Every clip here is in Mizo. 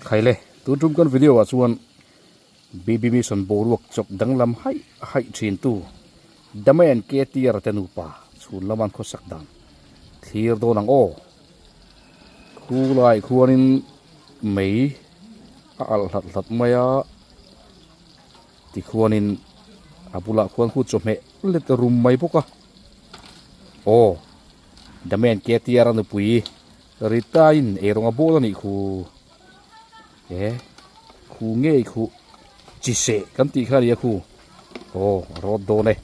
Khaile, tun tum kan video ah chuan BB Mission boruak chawp danglam haih haih thin tu Damayan KTR te nupa chhun lama an khawsak dan thlir dawn ang aw. Khu lai khuanin mei a alh hlat hlat mai a, tikhuanin a bulah khuan khu chawhmeh let rum mai bawk a. Aw, Damayan KTR a nupui Rita-in eirawng a bawl a nih khu. E, khu ngei khu chi seh kan tih kha a ni a khu. Aw, a rawt dawn e.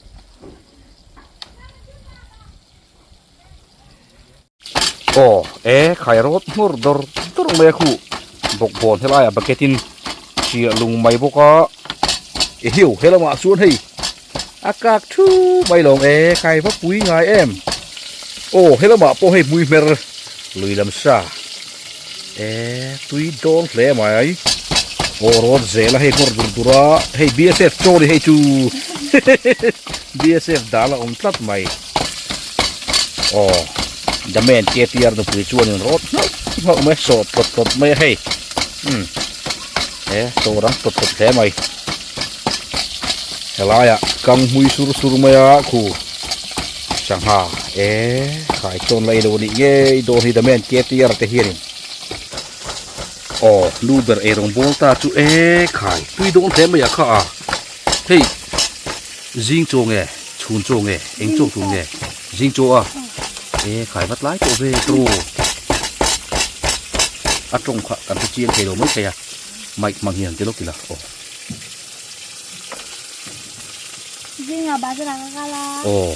Aw, e, khai rawt hmur dawr dawr mai a khu. Bawkbawn helaiah bucket in chiah lung mai bawk a. E hiu, he lamah chuan hei a kak thu mai lo ang e, khai va pui ngai em. Aw, he lamah pawh hei hmui hmer lui lam sa e tui dawn hle mai. Aw, rawn zel a hei hmawr dur dur a, hei BSF chaw ni hei chu BSF dal a awm tlat mai. Aw, Damen KTR nupui chuanin rawt hnauh hnauh mai, sawh tlawt tlawt mai a hei. Umm, e chaw rang tlawt tlawt hle mai. Helaiah kang hmui sur sur mai a khu sangha e khai tawn la ilo nih ngei dawn hi Damen KTR te hianin aw nu ber eirawng bawl ta chu e khai tui dawn hle mai a kha a hei zing chaw nge chhun chaw nge eng chaw tur nge zing chaw a e khai vat lai tawh ve tawh a tawng kha kan hre chiang thei lo mai thei a. Mic hmang hian ti lawk ila aw. Zinga bazar ah ka kal a. Aw.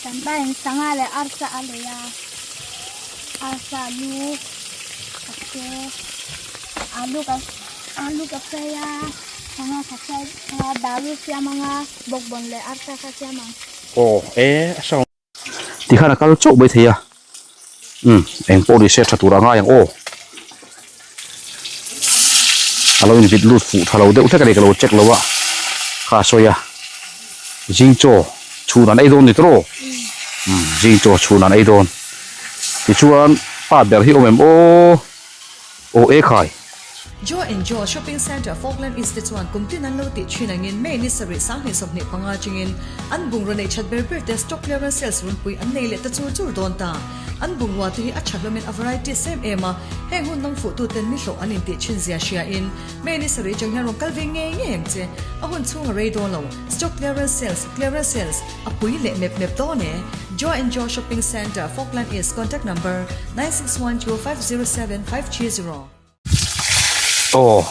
Kan pa in sangha leh arsa a lei a. Arsa lu ka che alu ka alu ka fry a sangha ka fry a dalu siam ang a bawkbawn leh arsa ka siam ang. Aw e a sound. Tikhan a kal chauh mai thei a, umm eng pawh ni se tha tur a ngai ang aw. A lo invit lut fuh tha lo deuh hlek a ni ka lo check lo a, kha a sawi a, zing chaw chhun an ei dawn ni tawh umm zing chaw chhun an ei dawn tichuan pa ber hi awm em aw. Aw e khai. Joe and Joe Shopping Centre Falkland East te chuan kum tin an lo tih thin angin May ni sarih 2025 chingin an bungraw neih that ber ber te stock clearance sales runpui an nei leh ta chur chur dawn ta. An bungrua te hi a tha hlawmin a variety sem em a, heng hun dang fuh tuten ni hlawh an intih thin zia hria in May ni sarih chang hian rawn kal ve ngei ngei ang che. A hun chhung a rei dawn lo. Stock clearance sales, clearance sales, A pui leh mep mep dawn e. Joe and Joe Shopping Centre, Falkland East, Contact number, 9612507530. Aw,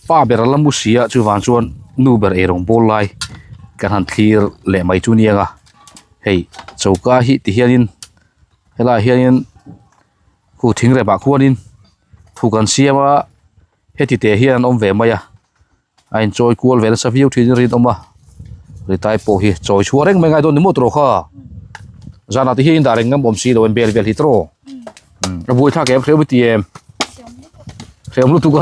pa ber a la mu si a, chuvang chuan nu ber eirawng bawl lai kan han thlir leh mai chu nia nga. Hei choka hi ti hianin helaiah hianin khu thingremah khuanin thuk an siam a, heti teh hian an awm ve mai a. A inchawi kual ve nasa viau thin in rinawm a ritai pawh hi chawi chhuah reng mai ngai dawn ni maw tawh kha zanah te hian in dah reng ngam awm si lo em bel vel hi tawh a buai thlak em hrehawm i ti em hrehawm lutuk a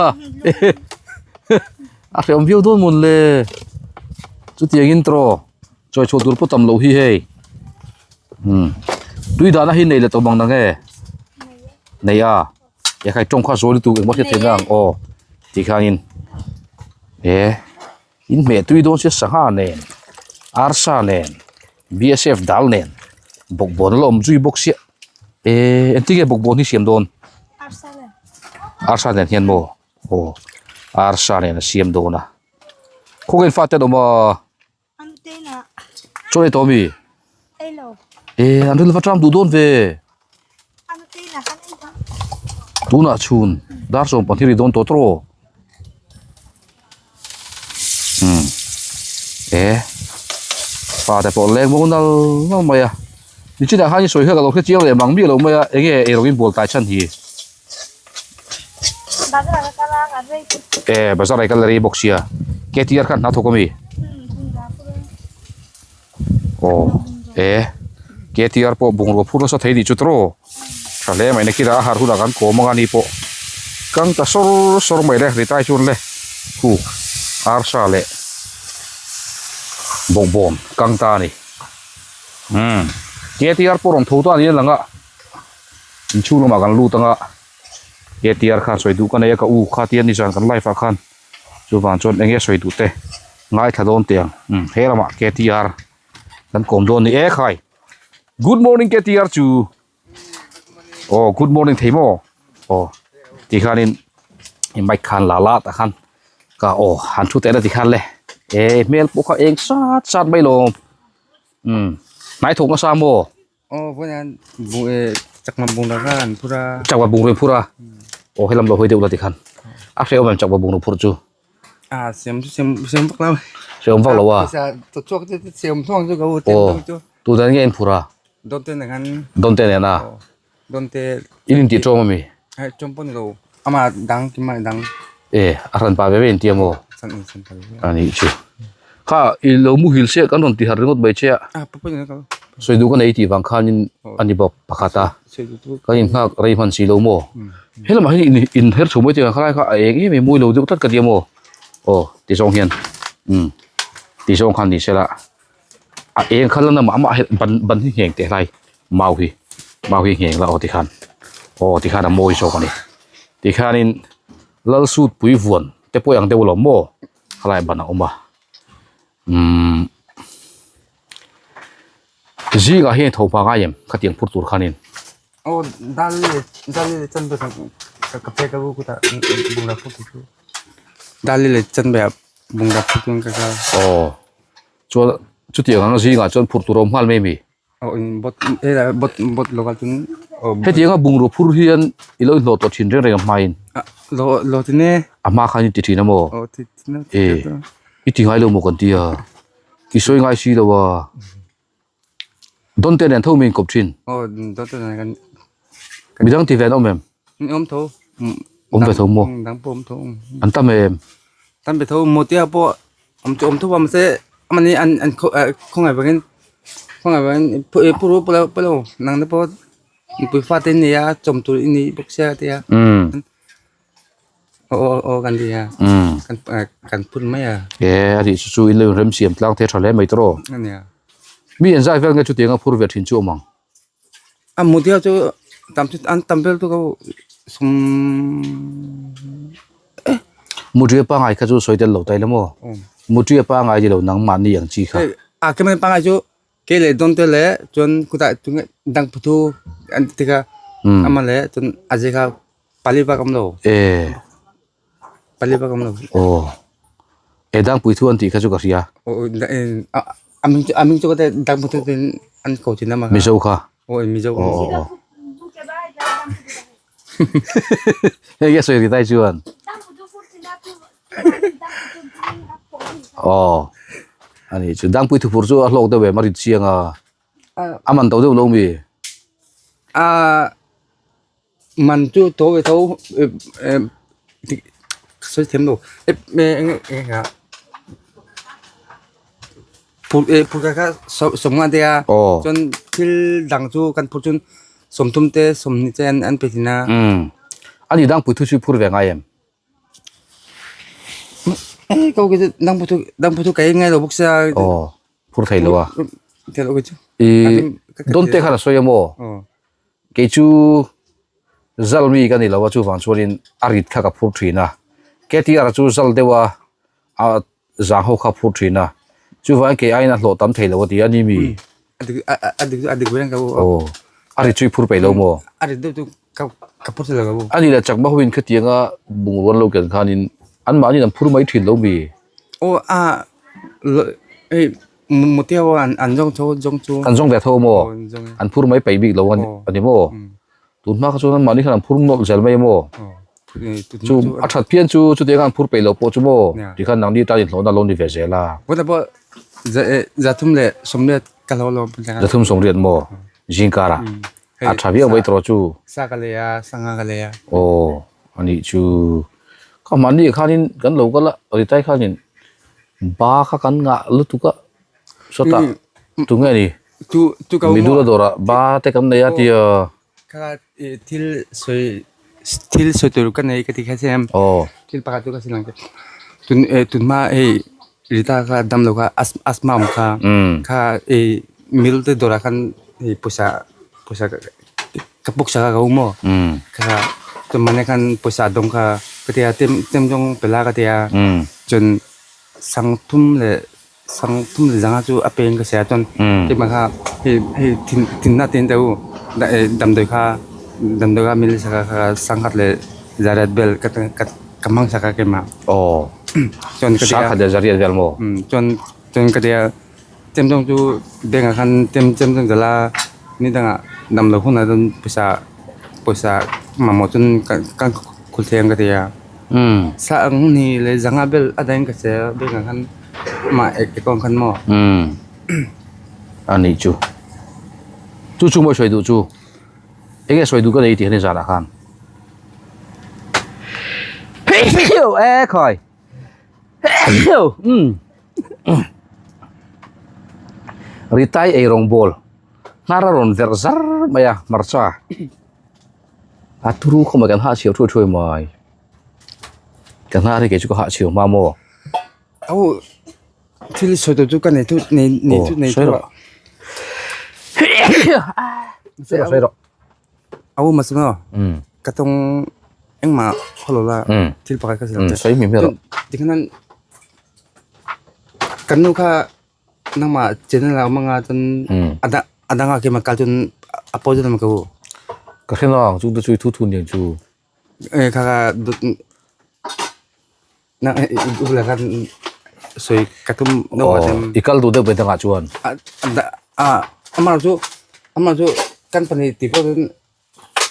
a hrehawm viau dawn mawn le chutiang in tawh chawi chhuah tur pawh tam loh hi hei tui dahna hi nei leh tawh bang nang e nei a. He khai tawng kha zawi lutuk engmah hriat theihna ang aw tih khanin he in hmeh tui dawn sia sangha nen arsa nen bsf dal nen bawkbawn a la awm zui bawk sia eh engtin nge bawkbawn hi siam dawn arsa nen hian maw aw arsa nen a siam dawn a khawnge in fate an awm a. Chaw ei tawh ami? Eh an rilva tang duh dawn ve. Tunah chhun dar 12 ri dawn tawh tawh. Eh pa te pawh leng maw nal nal mai a. Nichinah khan i sawi kha ka lo hre chiang leh mang miah lo mai a enge eirawng in bual tai chhan hi. Eh bazar ah i kal rei bawk sia KTR khan hna thawk ami aw eh KTR pawh bungrua phur nasa thei nih chu tawh tha hle mai nakina a har hunah kan kawm anga ni pawh kang ta sawr sawr mai le ritai chuan le hu arsa leh bawkbawn kang ta a ni umm KTR pawh rawn tho ta niin a lang a. Inchhung lamah kan lut anga. Ktr khan sawi duh ka nei a ka u kha tia nizan kan live ah khan chuvang chuan eng nge sawi duh te ngaithla dawn teh ang umm he lamah Ktr kan kawm dawn ni e khai good morning Ktr chu aw good morning thei maw aw ti khanin i mic khan la la tah khan ka aw han thu teh na ti khan le e hmel pawh kha eng sat sat mai lawm umm hnai thawk nasa maw. Aw vawiin bu eh chakma bungrau kha an phur a. Chakma bungrau in phur a aw helam lo hawi deuh la tikhan a hrehawm em chakma bungrau phurh chu. A siam chu siam siam vak lo. Hrehawm vak lo a. Pawisa tawt chhuak te siam thawng chu ka u tem deuh chu. Tu dan nge in phur a? Dawnte nen khan. Dawnte nen a. Dawnte. In intih tawm ami? Hei tawm pawh ni lo amah dang kimah dang. E a hran pa ve ve intia maw? San in san pa ve ve. A nih chu. Kha i lo muhil chiah kan rawn ti harh ringawt mai che a. A pa pawh ni lo. Sawi duh ka nei tih vang khanin a ni bawk pakhat a. Kan inghak rei hman si lo maw? Helamah hian in in her chho mai tih ang khalai kha a eng em em mawi lo deuh tlat ka ti a maw? Aw ti zawng hian umm ti zawng khan ni sela. A eng kha lan a mah mah hi ban ban hi ngheng teh hlai mau hi mau hi ngheng la aw tikhan aw tikhan a mawi zawk a ni tikhanin lal sut pui vuan te pawh ang deuh lo maw khalai ban a awm a umm zingah hian tho hma ngai em khatiang phur tur khanin. Aw dal leh dal leh chan ve ka pek a kutah bungrau phur tur chu dal leh chan ve ah bungrau phur tur ka kal. Aw chuan chutiang ang zingah chuan phur tur a awm nghal mai a mi? Aw in bot helai bot bot lo kal chuan aw. Hetiang a bungrau phur hian i lo inhlawh tawh thin reng reng a hmain? Lo lo ti ne. A hma khan i ti thin a maw? Aw ti thin a. E i ti ngai lo maw kan ti a i sawi ngai si lo a. Dawnte nen tho mi inkawp thin. Aw dawnte nen kan. Midang ti ve an awm em? Awm tho. Awm ve tho maw? Dang pawh awm tho. An tam em? Tam ve tho Motia pawh awm chu awm tho a mahse amahni an an khawngaih vangin khawngaih vangin pu ru pawh lo pawh lo nang te pawh nupui fate in nei a chawm tur i ni bawk sia a ti a. Aw aw aw kan ti a kan kan phun mai a. E a nih chu chu in lo inrem siam tlang the tha hle mai tawh a nia. Mi an zai vel nge chutiang a phur ve thin chu awm ang. A mut hian chu tam chu an tam vel chu ka sum eh. Mutri pangai kha chu sawi tel lo tai la maw? Mutri pangai ni lo nangmahni ang chi kha. A keimahni pangai chu Kei leh dawn te le cun kutah tung dang puthu an ti tikah amah le cun a zei kha pali bak um lo. E. Pali bak um lo. Aw. E dang pui thu an ti kha chu ka hria. Aming aming chu ka te dang puthu tin an ko chin ama. Mizo kha. Aw Mizo. Aw aw aw. Hei nge sawi ri tai chuan. Aw ani chu dangpui thu phur chu a hlawk deuh em a rit chiang a a man to deuh lo mi. A man chu to ve tho sawi thiam lo phur phur kha sawmnga te a chuan thil dang chu kan phur chuan sawmthum te sawmhnih te an pe thin a. Ani dangpui thu chu phur ve ngai em. Hei ko ki chu dang puthu dang puthu kai ngai lo bawk sia. Aw phur thei lo a. Thei lo ki chu. I dawn te khan a sawi a maw? Kei chu zal mi ka ni lo a chuvang chuanin a rit kha ka phur thin a. KTR chu zal deuh a a zang ho kha phur thin a. Chuvangin kei aiin a hlawh tam thei lo a ti a ni mi? A dik a dik a dik reng ka u. Aw a rit chu i phur peih lo maw? A rit deuh chu ka ka phur thei lo ka u. A ni le chakma hoin khatianga bungrua an lo ken khanin anmahniin an phur mai thin lo mi? Aw a hei mote ho an an zawng tho zawng chu. An zawng ve tho maw? An phur mai peih bik lo a ni maw? Tun hma kha chuan anmahni khan an phur nawlh zel mai maw? Chu a that phian chu chutiang an phur peih lo pawh chu maw? Tikhan nangni tan inhlawhna lo ni ve zel a. Zathum leh sawmriat ka hlo lo. Zathum sawmriat maw? Zingkarah a tha viau mai tawh chu. Sa ka lei a, sangha ka lei a. Aw anih chu kha mahni khanin kan lo kal a ritai khanin ba kha kan ngah lutuk a sawtah tunge ni midula dawrah ba te kan nei a tia. Kha thil sawi thil sawi tur ka nei ka ti kha chiam thil pakhat chu ka sin ang che tun tun hma hei Rita kha dam lo kha asthma awm kha kha mil te dawrah khan hei pawisa pawisa ka puk sak a ka u maw kha. Chun mane khan pawisa dawng kha ka tia tem tem zawng pe la ka tia chun sang thum leh sang thum leh zanga chu a peng ka sia chuan keimah kha hei hei thin thinna te in teu damdawi kha damdawi kha min lei sak a kha sangkhat leh zariat vel ka ka hmang sak a keimah aw chuan ka tia sangkhat leh zariat vel maw chuan chuan ka tia chem zawng chu bank ah khan chem chem zawng dala ni dangah damlo hunah chuan pawisa pawisa mamawh chuan ka khul thei ang ka ti a sa ang ni leh zanga bel a dahin ka che a bank ah khan amah account khan maw a nih chu chu chu maw sawi duh chu eng nge sawi duh ka nei tih hian zanah khan e khawi Ritai eirawng bawl hnar a rawn verh zar mai a hmarcha a turu khawp mai kan hah chhiau thuai thuai mai ka hnar hi kei chu ka hah chhiau hma maw Au thil sawi tur chu ka nei thu nei nei chu nei thu a sawi rawh sawi rawh Au mahse maw ka tawng engmah khaw lo la thil pakhat ka sawi che sawi hming hmel rawh tikhanan kan nu kha nangmah channel ah a awm anga chuan a dangah keimah kal chuan a pawi dawn ka u ka hre nang chu te chu i thu thu nen chu e kha kha sawi ka tum deuh a tem i kal duh deuh ve dangah chuan a amah chu amah chu kan pahnih tih pawh chuan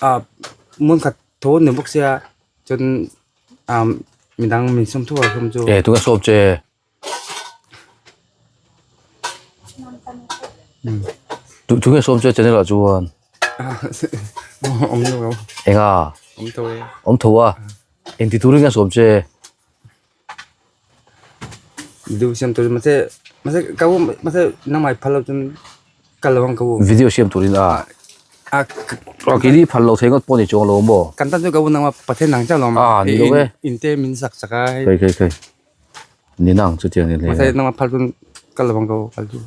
a hmun khat tho a ni bawk sia chuan midang min sawm thuai hlawm chu e tunge sawm che tunge sawm che channel ah chuan awm lo enga awm tho e awm tho a engti turin nge a sawm che video siam turin mahse mahse ka u mahse nangmah i phal loh chuan kal lo ang ka u video siam turin a a a keini phal lo thei ngawt pawh ni chuang lo maw kan tan chu ka u nangmah Pathian ang chiah lo a ni lo e in te min sak sak a hei khei khei khei ni nang chutiang ni hle mahse nangmah phal chuan kal lo ang ka u kal chu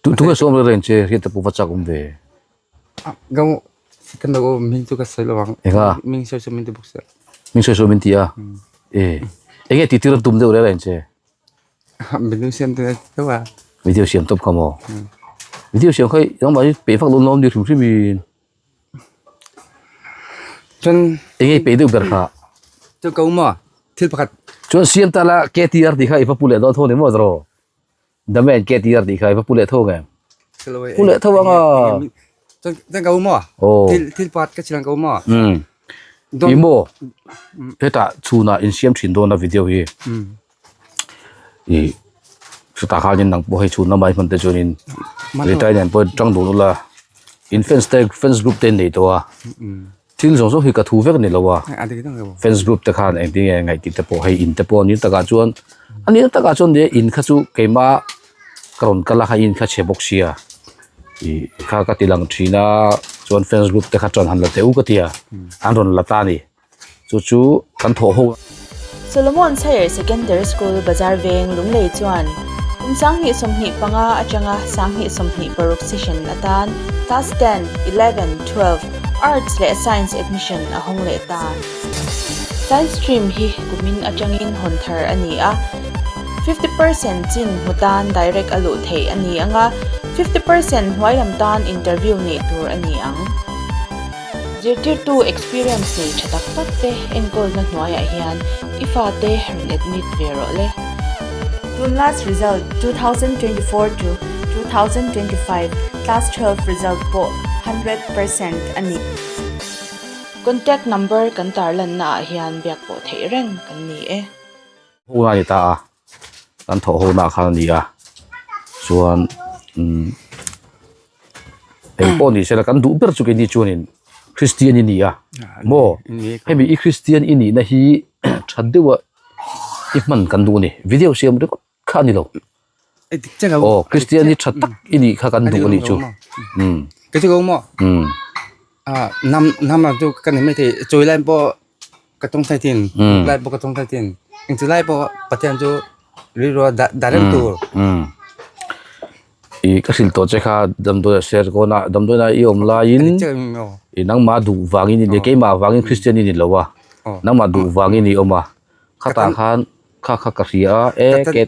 tu tunge sawm reng reng che hriat te pawh va chak awm ve Ka September aw min chu ka sawi lo ang. Enga? Min sawi sawi min ti bawk sia. Min sawi sawi min ti a. E. Enge ti tir an tum deuh reng reng che? Video siam te deuh a. Video siam tawp kha maw? Video siam kha nangmah hi peih vak lo lawm ni hrim hrim in. Chuan enge peih deuh ber kha? Chu ka u maw thil pakhat. Chuan siam ta la KTR tih kha i va pu leh dawn tho ni maw tiraw? Damian KTR tih kha i va pu leh tho ang em? Pu leh tho ang a. Chuan ka u maw? Aw. Thil thil pakhat ka chhiar ang ka u maw? Um. I maw? Hetah chhunah insiam thin dawn a video hi. I chutah khanin nang pawh hei chhun lamah i hman te chuanin retire nen pawh tang dun ula in fans te fans group te in nei tawh a. Thil zawng zawng hi ka thu vek a ni lo a, fans group te khan engtin nge ngaih tih te pawh hei in te pawh a ni takah chuan a ni takah chuan nia in kha chu keimah ka rawn kal a kha in kha chhe bawk sia ih kha ka ti lang thin a chuan fans group te kha chuan han la teh u ka ti a an rawn la ta a ni chu chu kan thawh ho. Solomon Higher Secondary School Bazar Veng Lunglei chuan kum 2025 atanga 2026 session atan Class 10, 11, 12, Arts leh Science admission a hawng leh ta. Science stream hi kumin atangin hawn thar a ni a, 50% chin hmu tan direct a luh theih a ni ang a, 50% hnuai lam tan interview neih tur a ni ang. Zirtirtu experience nei tha tak tak te enkawlna hnuaiah hian i fate rawn admit ve rawh le. Tun last result 2024 to 2025 class 12 result pawh 100% a ni. Contact number kan tarlanna ah hian biak pawh theih reng kan ni e. Ho na a ni ta a, kan thawh ho na khan a ni a, chuan umm eng pawh ni sela kan duh ber chu keini chuanin Christian i ni a maw hemi i Christian i nihna hi tha deuha i hman kan duh a ni video siam ringawt kha a ni lo aw Christian hi tha tak i nih kha kan duh a nih chu umm umm. Ka tawngtai tin, lai pawh ka tawngtai tin. Engti lai pawh Pathian chu rilru a dah reng tur. I ka hrilh tawh che kha damdawi a share kawn a damdawi ah i awm laiin i nangmah duh vangin i ni keimah vangin Kristian i ni lo a nangmah duh vangin i awm a khatah khan kha kha ka hria a e ke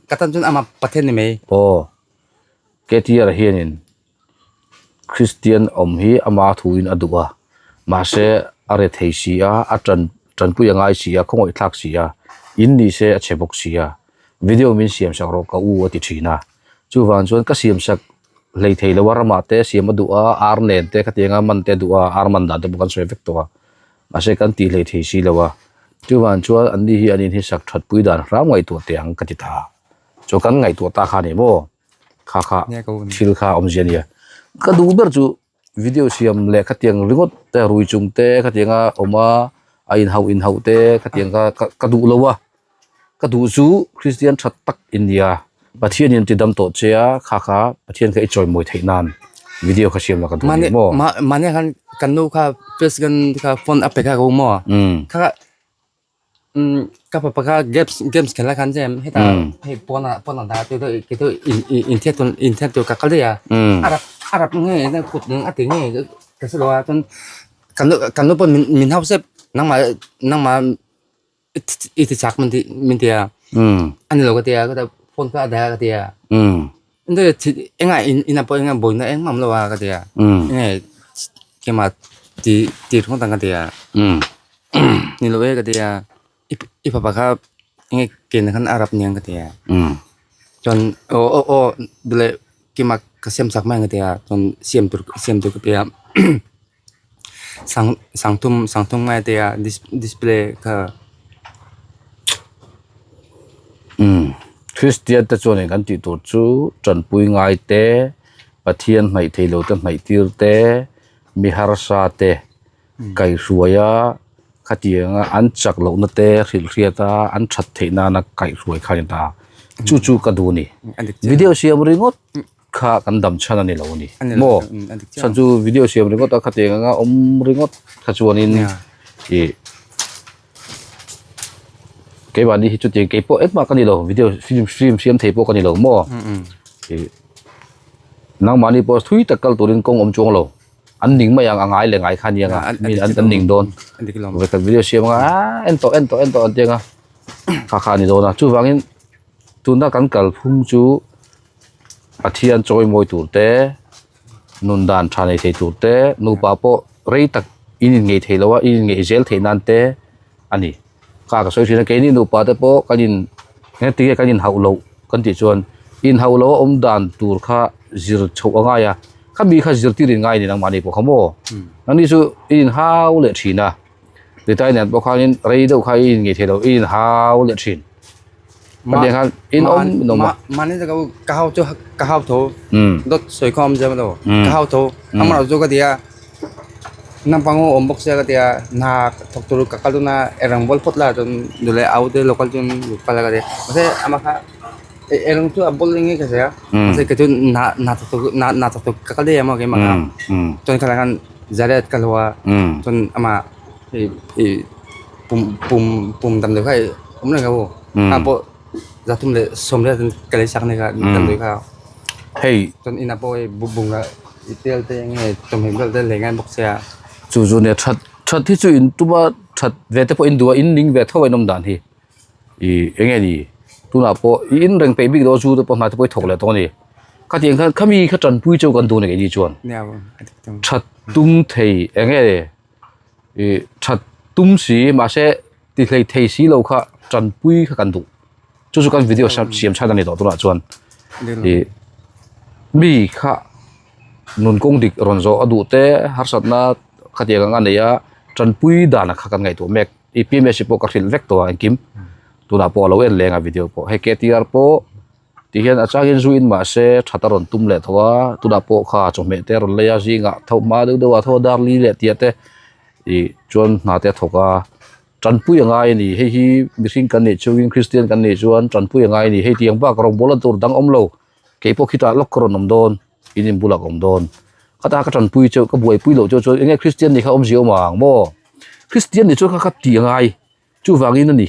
ka tan chuan amah Pathian ni mai aw KTR hianin Kristian awm hi ama thuin a duh a mahse a re thei si a a tan tanpui a ngai si a khawngaih thlak si a in ni se a chhe bawk si a video min siam sak rawh ka u a ti thin a chuvang chuan ka siam sak hlei thei lo a ramah te siam a duh a ar nen te khatianga man te a duh a ar man dan te pawh kan sawi vek tawh a mahse kan tih hlei thei si lo a chuvang chuan an ni hi an in hi sak that pui dan hram ngaihtuah teh ang ka ti ta chu kan ngaihtuah ta kha a ni maw kha kha thil kha awmzia a nia ka duh ber chu. Video siam leh khatiang ringawt te rui chung te khatianga awm a a inhauh inhauh te khatiang kha ka ka duh lo a ka duh chu Kristian tha tak in nia Pathian in ti dam tawh che a kha kha Pathian kha i chawimawi theih nan video kha siam la ka duh a ni maw. Mahni khan kan nu kha president kha phone a pe kha ka u maw kha Ka fapa kha games games khelh lai khan chem heta hei pawnah pawnah dah te deuh ke deuh in in inthiat tur inthiat tur ka kal daih a a rap a rap nge na kut a ti nge ka hre lo a chuan kan nu kan nu pawh min min hau sep nangmah nangmah i ti chak min ti min ti a a ni lo ka ti a phone kha a dah a ka ti a engah in inah pawh engah buaina engmah a awm lo a ka ti a enge keimah ti ti ringawt ang ka ti a. Ni lo e ka ti a i fapa kha enge ken khan a rap niang ka ti a chuan aw aw aw duhleh keimah ka siam chak mai ang ka ti a chuan siam tur siam tur ka pe a sang sangthum sangthum ngai a ti a display kha. Kristian te chuan eng kan tih tur chu tanpui ngai te Pathian hnaih thei lo te hnaih tir te mi harsa te. Kaihhruaia khatianga an chak lohna te hrilh hriat a an that theih nana kaihhruai kha a ni ta. Chu chu ka duh a ni. Video siam ringawt kha kan dam chhan a ni lo a ni. Maw? Chhan chu video siam ringawt a khatiang anga awm ringawt kha chuanin ih keimahni hi chutiang keipawh engmah ka ni lo video film film siam thei pawh ka ni lo maw? Ih nangmahni pawh thui tak kal turin kawng awm chuang lo. an ning mai ang a ngai leh ngai kha ania nga mi an an ning dawn vawikhat video siam anga aaa en tawh en tawh en tawh an ti anga kha kha a ni dawn a chuvangin tuna kan kalphung chu Pathian chawimawi tur te nun dan tha nei thei tur te nupa pawh rei tak in inngeih theih loh a in inngeih zel theih nan te a ni kha ka sawi thin a keini nupa te pawh kan in engtin nge kan inhauh loh kan tih chuan inhauh loh a awm dan tur kha zir chhoh a ngai a khami kha zirtir in ngai a ni nangmahni pawh kha maw nangni chu i inhau leh thin a Nitai nen pawh khanin rei deuh kha i inngeih theih loh i inhau leh thin khatiang khan in awm in awm a mahni taka ka hau chu ka hau tho dawt sawi kha awm zem lo ka hau tho amaherawhchu chu ka ti a naupang ho awm bawk sia ka ti a hna thawk tur ka kal dawn a erang bawl phawt la chuan duhleh au te lo kal chuan lo kal a ka ti a mahse amah kha erang chu a bawl eng nge ka hria mahse kei chu hna hna thawk tur hna thawk tur ka kal daih a maw keimah kha chuan khalai khan Zaret ka hlauh a chuan amah ih ih pum pum pum damdawi kha ih awm reng a aw kha pawh zathum leh sawm riat in ka lei sak a ni kha damdawi kha hei chuan inah pawh hei bunga i tel te eng nge chawhmeh vel te lei ngai bawk sia chu chu nia that that hi chu in tuma that ve te pawh in duh a in ning ve tho a in awm dan hi ih eng nge ni tunah pawh i in reng peih bik lo a zu te pawh hna te pawh i thawk leh tawh a ni khatiang khan khami kha tanpui chauh kan duh a ni keini chuan that tum thei eng nge ih that tum si mahse ti hlei thei si lo kha tanpui kha kan duh chu chu kan video siam chhan a ni tawh tunah chuan ih mi kha nun kawng dik rawn zawh a duh te harsatna khatiang anga nei a tanpui dan kha kan ngaihtuah mek. I PMS pawh ka hrilh vek tawh a engkim tunah pawh a lo en leng a video pawh hei KTR pawh ti hian a changin zu in mahse that a rawn tum leh tho a tunah pawh kha chawhmeh te a rawn lei a zingah tho hma deuh deuh ah tho a dar li leh tia te ih chuan hna te a thawk a tanpui a ngai a ni hei hi mihring kan nih chungin Kristian kan nih chuan tanpui a ngai a ni hei tiang bak rawngbawlna tur dang awm lo kei pawh khitah lawk ka rawn awm dawn. In in bulah ka awm dawn khata ka tanpui cheu ka buaipui loh cheu chuan enge Kristian nih kha awmzia awm ang maw Kristian nih chuan kha kha tih a ngai chuvangin a ni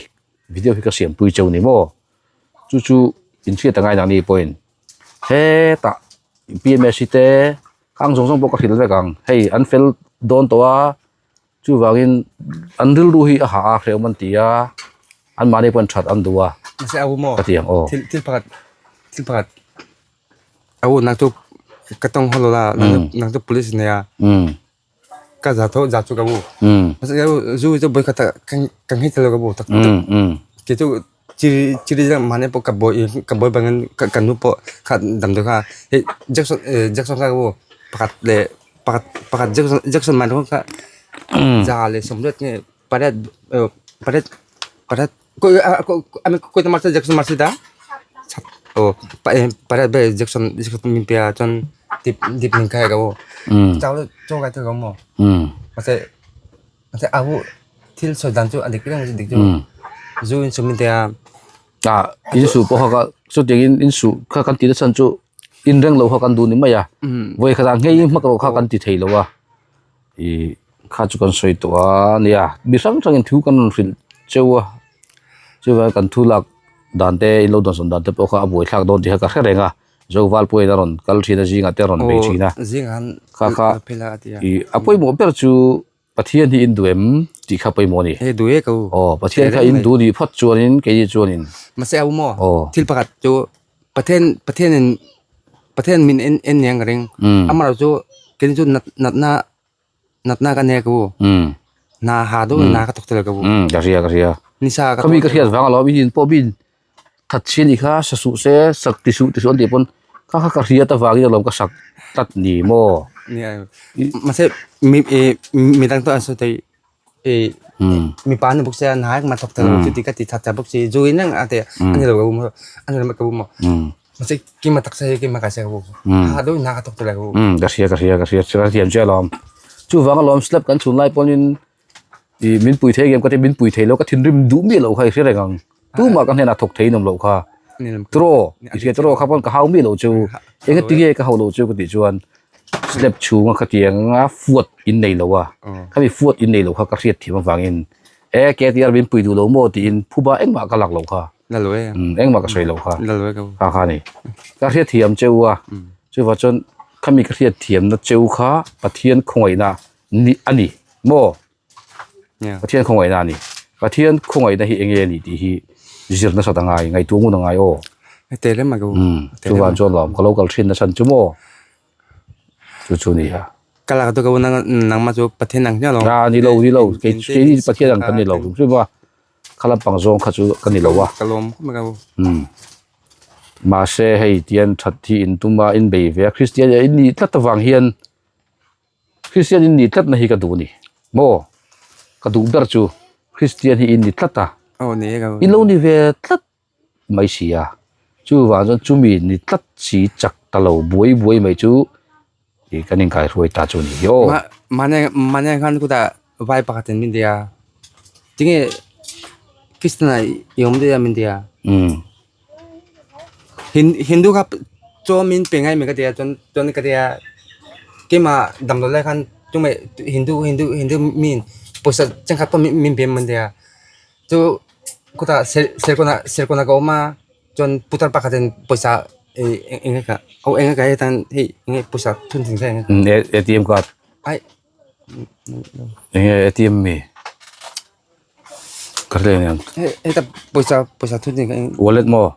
video hi ka siampui cheu ni maw chu chu in hriat a ngai nang ni pawhin. Hetah PMS hi te khang zawng zawng pawh ka hrilh vek ang hei an fel dawn tawh a chuvangin an rilru hi a hah a hrehawm an ti a anmahni pawh an that an duh a ka ti ang aw. Thil pakhat thil pakhat a u nang chu ka tawng haw lo la nang chu police nia ka za tho za chu ka bu zu chu vawi khat ah ka nghei tel lo ka bu tak tak kei chu chiri chiri zang mahni pawh ka buai ka buai bangin ka nu pawh kha damdawi kha hei jackson jackson kha ka bu pakhat leh pakhat pakhat jackson jackson mahni kha za leh sawmriat nge pariat pariat pariat jackson ta aw pariat vel jackson jackson min pe a chuan dip dip min khai ka bu chau chaw kai ka maw mahse mahse a hu thil sawi dan chu a dik reng dik chu zu in sum min tia a in su pawh kha ka chutiang in in su kha kan tih na chhan chu in reng lo kha kan duh ni mai a vawi khatah nghei hmak erawh kha kan ti thei lo a ih kha chu kan sawi tawh a nia mi hrang hrang in thu kan rawn hrilh cheu a chuvang kan thu lak dan te in lo dawnsawn dan te pawh kha a buaithlak dawn tih kha ka hre reng a Zoval pawhin a rawn kal thin a zingah te a rawn bei thin a kha kha ih a pawimawh ber chu Pathian hi in duh em tih kha pawimawh a ni. Aw Pathian kha in duh nih phawt chuanin keini chuanin. Mahse a awm aw thil pakhat chu Pathian Pathianin Pathian min en en nia ka ring amaherawh chu keini chu nat natna natna ka nia ka u hna ha deuh in hna ka thawk tel ka u. Ka hria ka hria. Nisa ka Khami ka hriat vang alawm i in pawh min that chhi anih kha sa suh se sak ti suh ti suh an tih pawn kha kha ka hriat avangin alawm ka sak tlat ni maw. Nia mahse mi ih midang chu an sawi thei ih mipa an ni bawk sia hna engmah thawk thei lo chuti ka ti that that bawk si zu in reng a ti a ni lo ka u maw a ni lo ka u maw mahse keimah taksa hi keimah ka hria ka u ha deuh in hna ka thawk thei lo ka u. Ka hria ka hria ka hria ka thiam che alawm chuvang alawm slab kan chhun lai pawhin Ih min pui thei em ka ti min pui thei lo ka thinrim duh miah loh kha i hre reng ang tumah ka hnenah thawk thei in awm loh kha tiraw i hria tiraw kha pawn ka hau miah loh chu eng tinge ka hau loh chu ka tih chuan slab chhunga khatiang anga fuat in nei lo a khami fuat in nei loh kha ka hriat thiam avangin e KTR min pui duh lo maw tiin phuba engmah ka lak loh kha engmah ka sawi loh kha kha kha a ni ka hriat thiam cheu a chuvang chuan khami ka hriat thiamna cheu kha Pathian khawngaihna Ni a ni maw? Pathian khawngaihna a ni. Pathian khawngaihna hi enge a ni tih hi zir nasat a ngai, ngaihtuah ngun a ngai aw. Chuvan chuan lawm ka lo kal thin nachhan chu maw? Chu chu ni a. Ka lak chu ka nang nangmah chu Pathian ang hian alawm. A ni lo ni lo kei keini Pathian ang kan ni lo hrim hrim a, kha lampang zawng kha chu ka ni lo a. Ka lawm khawp mai ka u. Mahse hei tian that hi in tum a in bei ve a Kristian in nih tlat avang hian Kristian in nih tlatna hi ka duh a ni maw? Ka duh ber chu Kristian hi in ni tlat a, in lo ni ve tlat mai si a, chuvang chuan chumi ni tlat si chak ta lo buai buai mai chu ih kan inkaihruai ta chu a ni hi aw. Mahni mahni khan kutah vai pakhatin min ti a, tinge Kristian ah i awm daih a min ti a. Hindu kha chaw min pe ngai mai ka ti a chuan chuan ka ti a keimah damdawi lai khan tumah Hindu Hindu Hindu mi pawisa changkhat pawh min pe an ti a chu khutah serkawn ah serkawn ah ka awm a chuan putar pakhat in pawisa ih eng nge kha aw eng nge kha hetan hei eng nge pawisa thun thing kha eng nge A_T_M card ai eng nge A_T_M mi. Ka hre aniang. Hei heta pawisa pawisa thut ni ka eng. Wallet maw?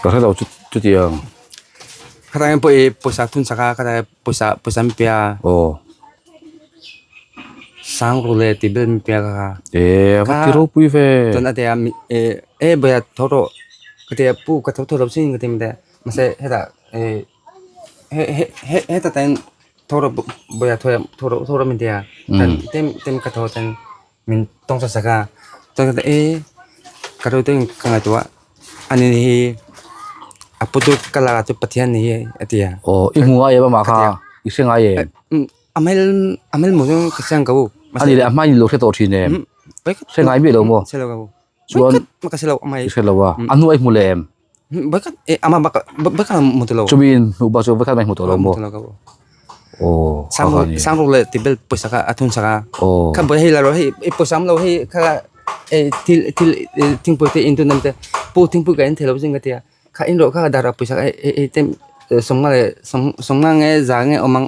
Ka hre lo chu chutiang. Khatah hian pawh i pawisa thun sak a khatah hian pawisa pawisa min pe a. Aw. Sang ru le tih vel min pe a ka kha. E a va ti ropui ve. Chuan a ti a e e bawia tho rawh ka ti a pu ka tho tho lo sin ka ti mai mahse hetah e he he he heta tan Thawra bawia thawra thawra min tia tan tem tem ka thaw tan min tawng sa sak a chuan ka e ka ro ten ka ngaihtuah ani hi a pu chu ka lakah chu Pathian ni hi a ti a. Aw i hmu ngai em amah kha i hre ngai em? A hmel a hmel maw chu ka chiang ka u. Ani leh a hma in lo hre tawh thin em? Hre ngai miah lo maw? Hre lo ka u. Chuan ka hre lo amah hi. I hre lo a, a hnuai hmu leh em? Bakhat e ama bak bakhat hmu tawh lo. Chumi in hmuh bak chu bakhat mai hmu tawh lo maw? Hmu tawh lo ka u. Aw kha kha ni. Sang ruk leh tibel pawisa kha a thun sak a. Aw. Kha hei la rawh hei i pawisa awm lo hei kha. E thil thil thingpui te in tun te pu thingpui ka in thei lo zing ka ti a kha in rawh kha dar ah pawisa hei te sawmnga leh sawmnga nge za nge awm ang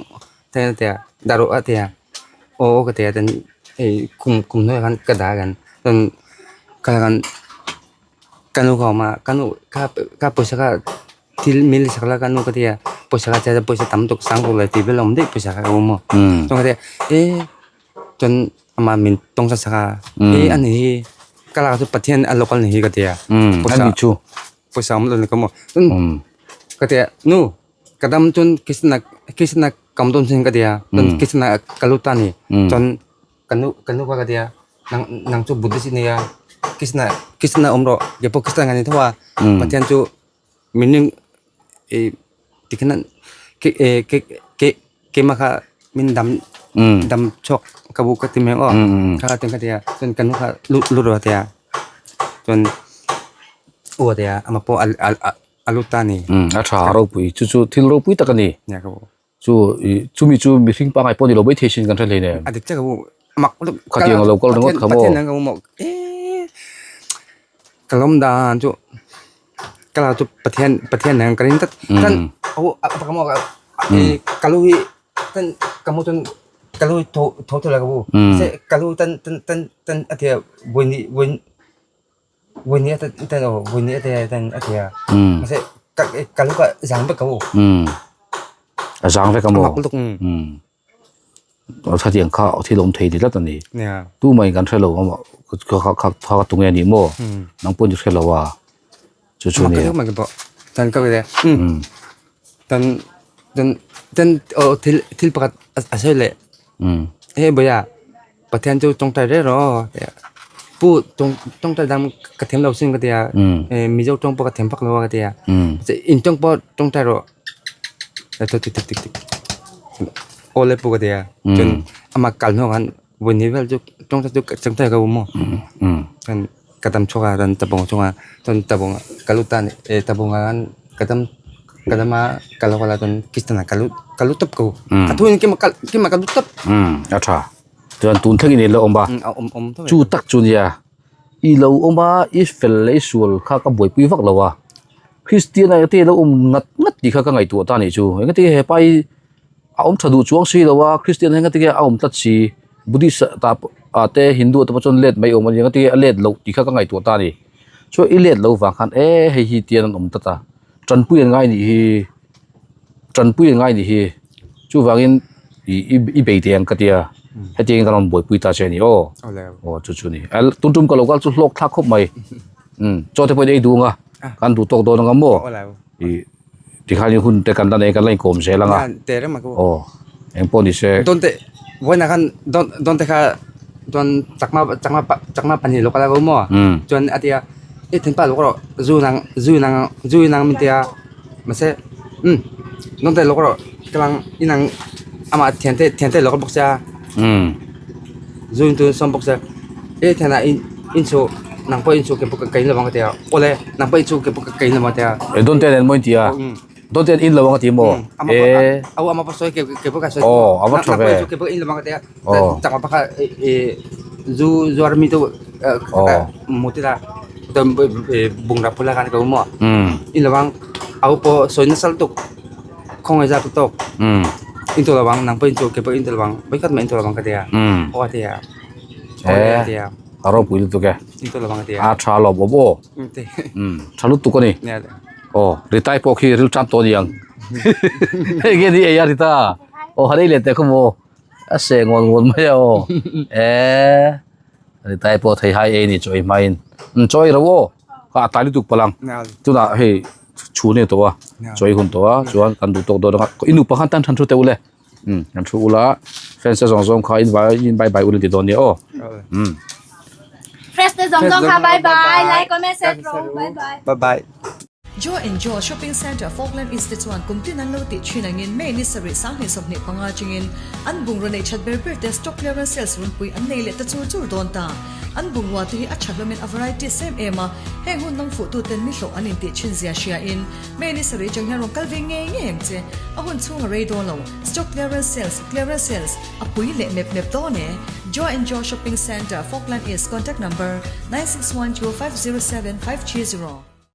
te a ti a dar rawh a ti a aw aw ka ti a tin hei kum kum hnuaiah khan ka dah a chuan ka khan ka nu kha a awm a ka nu kha kha pawisa kha thil min sak la ka nu ka ti a pawisa kha pawisa tam tawk sang tawk leh tih vel a awm daih pawisa kha a awm a chuan ka ti a e. Chuan amah min tawng sa sak a, e a ni hi ka lak chu Pathian a local ni hi ka ti a, A ni chu. Pawisa awm lo ni ka maw. Chuan ka ti a, nu ka dam chuan Krishna Krishna ka awm dawn sin ka ti a, chuan Krishna ka lut ta a ni. Chuan ka nu ka nu kha ka ti a, nang nang chu Buddhist i ni a, Krishna Krishna awm rawh, keipawh Krishna ka ni tho a, Pathian chu min ih tikhian ke ke ke keimah kha min dam dam chhuak ka bu ka ti mai ang aw kha kha ka ti a chuan ka nu kha lut lut rawh a ti a chuan u a ti a amah pawh a lut ta a ni. A tha ropui chu chu thil ropui tak a ni. Chu ih chumi chu mihring pangngai pawh ni lo maithei sin kan hre hlei nen. A dik chiah ka bu mak lutuk. Khatiang a lo kal ringawt kha maw. Pathian ang ka bu maw eee ka lawm dan chu ka la chu Pathian Pathian ang ka ring tlat chuan a ka maw ka lu hi chuan ka mu chuan ka lu hi tho tho thei lo ka bu se ka lu tan tan tan tan a tia vawi hnih vawi Vui nih a tan aw vui nih a tan a ti a. Mahse ka ka lu ka zang vek ka u. A zang vek a maw? A mak lutuk. Thatiang kha thil awm thei ni tlat a ni. Tu mai kan hre lo a maw kha kha kha kha tunge a ni maw? Nang pawh i hre lo a. Chu chu ni. Mak ka mak pawh. Tan ka ve. Tan tan tan aw thil thil pakhat a sawi leh. He bawia Pathian chu tawngtai reng rawh aw pu tawngtai dang ka thiam lo sin ka ti a Mizo tawng pawh ka thiam vak lo a ka ti a in tawng pawh tawngtai rawh aw le pu ka ti a chuan amah kal hnuah khan vawi vel chu tawngtai chu tawngtai ka awm maw chuan ka dam chhuak a chuan tabawng chungah chuan tabawng ka lut a tabawng ah khan ka dam ka dam a ka lo kal a chuan kitchen ah ka lut ka lut tawp ko a thu in keimah keimah ka lut tawp. A tha chuan tun thleng in i lo awm a chu tak chu nia i lo awm a i fel leh i sual kha ka buaipui vak lo a Christian ah te i lo awm ngat ngat tih kha ka ngaihtuah ta anih chu engati nge hepa hi a awm tha duh chuang si lo a Christian hi engati nge a awm tlat si Buddhist ah ah te Hindu ah te pawh chuan let mai awm a ni engati nge a let loh tih kha ka ngaihtuah ta a ni chuan i let loh vang khan e hei hi tian an awm tlat a tanpui an ngai nih hi tanpui an ngai nih hi chuvangin ih i bei teh ang ka tia hetiang in kan rawn buaipui ta che a ni aw aw chu chu a ni tun tum ka lo kal chu hlawk thlak khawp mai umm chaw te pawh in ei duh ang a kan duh tawk dawn ang a maw ih. Tikhanin hun te kan la nei kan la inkawm zel ang a. Aw eng pawh ni se. Dawn te vawiinah khan dawn dawn te kha chuan chakma chakma chakma pahnih lo kal a maw chuan a ti a i thinpa lo rawh zu nang zu nang zu nang min ti a mahse umm dawn te lo rawh ka lang inang amah thiante thiante lo kal bawk sia zu in chu sawm bawk sia i thianah in inchhuah nang pawh inchhuah ke pawh ka in lo ang ka ti a. Awle, nang pawh i chu ke pawh ka in lo ang a ti a. E Donte nen maw in ti a? Donte nen in lo ang a ti maw? E. Au ama pawh sawi ke ke pawh ka sawi. Aw, a va tha ve. Nang pawh i chu ke pawh in lo ang a ti a. Chakma pakhat e zu zuar mi chu mu ti la bungra phul lai khan ka awm maw? In lo ang au pawh sawi nasa lutuk khawngaih zat tawk in tu lo ang nang pawh in chu ke pawh in tu lo ang vawikhat mah in tu lo ang ka ti a. Aw a ti a. E. A ropui lutuk e. A tha lawm awm aw. Umm tha lutuk a ni. Aw Ritai pawh khi ril tan tawh a ni ang. Hei nge ni ei a Rita. Aw han ei leh teh kha maw. A seh ngawn ngawn mai a aw. Eee Ritai pawh thei hai ei ni chaw ei hmain. Umm chaw ei ro aw. Kha a tlai lutuk palh ang. Tunah hei chhun a ni tawh a. Chaw ei hun tawh a chuan kan duh tawk dawn ang a. I nupa khan tan than thu teh u le. Umm kan thu ula fans te zawng zawng kha in vai in bye bye ula ti dawn nia aw umm. Fans te zawng zawng kha bye bye like comment share rawh bye bye. Bye bye. Joe and Joe Shopping Centre Falkland East te chuan kum tin an lo tih thin angin May ni sarih 2025 atangin an bungraw neih that ber ber te stock clearance sales runpui an nei leh ta chur chur dawn ta. An bungrua te hi a tha hlawmin a varieties em em a, heng hun dang fuhtuten mi hlawh an intih thin zia hriain May ni sarih atang hian rawn kal ve ngei ngei ang che. A hun chhung a rei dawn lo. Stock clearance sales, clearance sales, a pui leh mep mep dawn e. Joe and Joe Shopping Centre, Falkland East, Contact number, 9612507530.